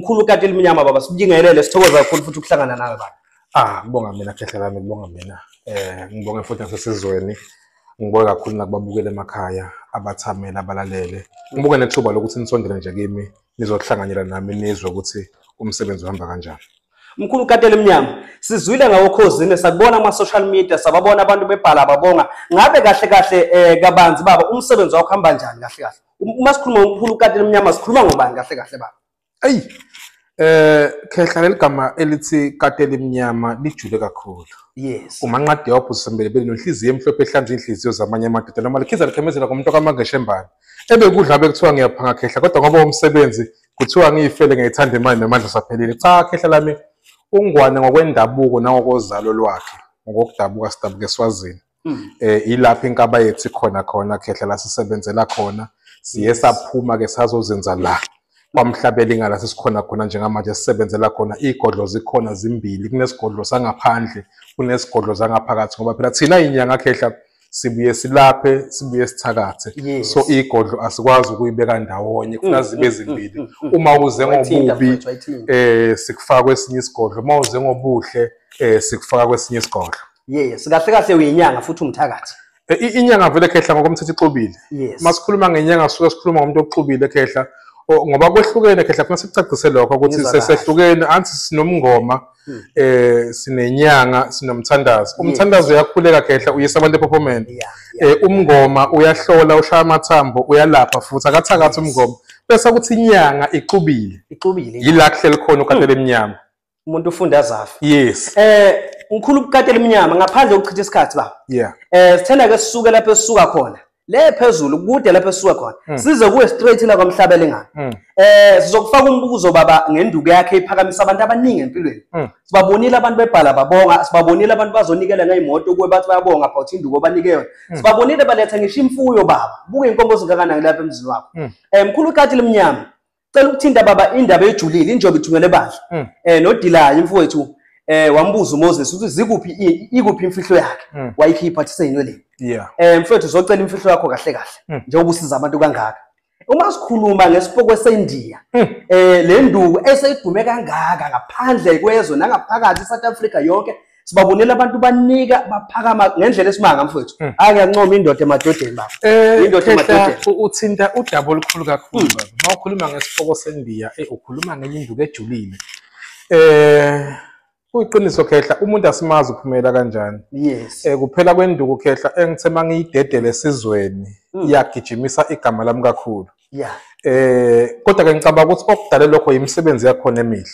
Mkhulu Kati Elimnyama baba, sibingelele, sithokoza kakhulu futhi ukuhlangana nawe baba. Ah, ngibonga mina khehla lami, ngibonga mina. Ngibonge futhi nasesizweni. Ngibonge kakhulu nakubabukela emakhaya, abathamela, abalalele. Ngibuke nethuba lokuthi nisondele nje kimi, nizohlanganyela nami nizwe ukuthi umsebenzi uhamba kanjani. Mkhulu Kati Elimnyama, sizwile ngawokhozini, sakubona ama social media, sababona abantu bebhala babonga. Ngabe kahle kahle kabanzi baba, umsebenzi wakho uhamba kanjani kahle kahle? Uma sikhuluma ngomkhulu Kati Elimnyama, sikhuluma ngobani kahle kahle baba? Eyi, khehla, leli gama elithi Kati Elimnyama lijule kakhulu. Yes. Umanqadi wabhusembelebele nonhliziyo emhlophe ehlanza inhliziyo zamanye amadoda, noma likhiza likhemezela ngomuntu kaMangeshembane. Ebekudla bekuthiwa ngiyaphanga khehla, kodwa ngoba umsebenzi kuthiwa ngiyifele ngiyithanda imali namandla saphelile. Cha khehla lami, uNgwane ngokwendabuko nangokozalo lwakhe, ngokudabuka sidabuka eSwazini. Ilapho inkaba yethu khona khona khehla, la sisebenzela khona. Siye saphuma ke sazozenza la kwaMhlabelinga, la sesikhona khona njengamanje sisebenzela khona. Igodlo zikhona zimbili, kunesigodlo sangaphandle, kunesigodlo zangaphakathi, ngoba phela thina inyanga khehla sibuye silaphe, sibuye sithakathe. So igodlo asikwazi ukuyibeka ndawonye, kufuna zibe zimbili. Uma uze ngobubi sikufaka kwesinye isigodlo, uma uze ngobuhle sikufaka kwesinye isigodlo. Yes, kahle kahle uyinyanga futhi umthakathi. Inyanga vele khehla ngokomthetho ixubile. Yes. Masikhuluma ngenyanga sisuke sikhuluma ngomuntu oxubile khehla, ngoba kwehlukene khehla, kufanele sicacise lokho ukuthi sesehlukene. Anthi sinomngoma, sinenyanga, sinomthandazo. Umthandazo uyakhuleka khehla, uyisa abantu ephophomeni. Umngoma uyahlola, ushaya amathambo, uyalapha futhi akathakathi umngoma. Bese kuthi inyanga ixubile. Ixubile. Yila kuhleli khona uKati Elimnyama. Umuntu ufunda azafe. Yes. Mkhulu Kati Elimnyama, ngaphandle kokuchitha isikhathi baba. Yeah. Sithanda ke sisuke lapho esisuka khona. Le phezulu kude lapho esisuka khona. Size kuwe straight la kwaMhlabelingana. Sizokufaka umbuzo baba ngenduku yakhe iphakamisa abantu abaningi empilweni. Sibabonile abantu bebhala babonga, sibabonile abantu bazonikela ngezimoto kuwe bathi bayabonga about induku obanike yona. Sibabonile baletha ngisho imfuyo baba. Buka inkomo zingakanani lapha emzini wakho. Mkhulu Kati Elimnyama, cela ukuthinta baba indaba ejulile, injobe ithungele bandla. NoDilayo mfowethu wambuza uMoses ukuthi zikuphi ikuphi imfihlo yakhe. Wayikhipha athi seyinweleni. Yeah. Mfowethu uzocela imfihlo yakho kahle kahle njengoba usiza abantu kangaka. Uma sikhuluma ngesipoko seNdiya, le nduku eseyidume kangaka ngaphandle kwezwe nangaphakathi eSouth Africa yonke, sibabonela abantu banika baphakama ngendlela esimanga mfowethu. Hayi, ngiyancoma indoda emadodeni baba. Indoda emadodeni. Uthinta udaba olukhulu kakhulu baba. Uma ukhuluma ngesipoko seNdiya, ukhuluma ngenye induku ejulile. Kuyiqiniso khehla, umuntu asimazi uphumela kanjani. Yes. Kuphela kwenduku khehla engithe mangiyidedele esizweni, iyagijimisa igama lami kakhulu. Yeah. Kodwa ke ngicabanga ukuthi okudale lokho imisebenzi yakhona emihle.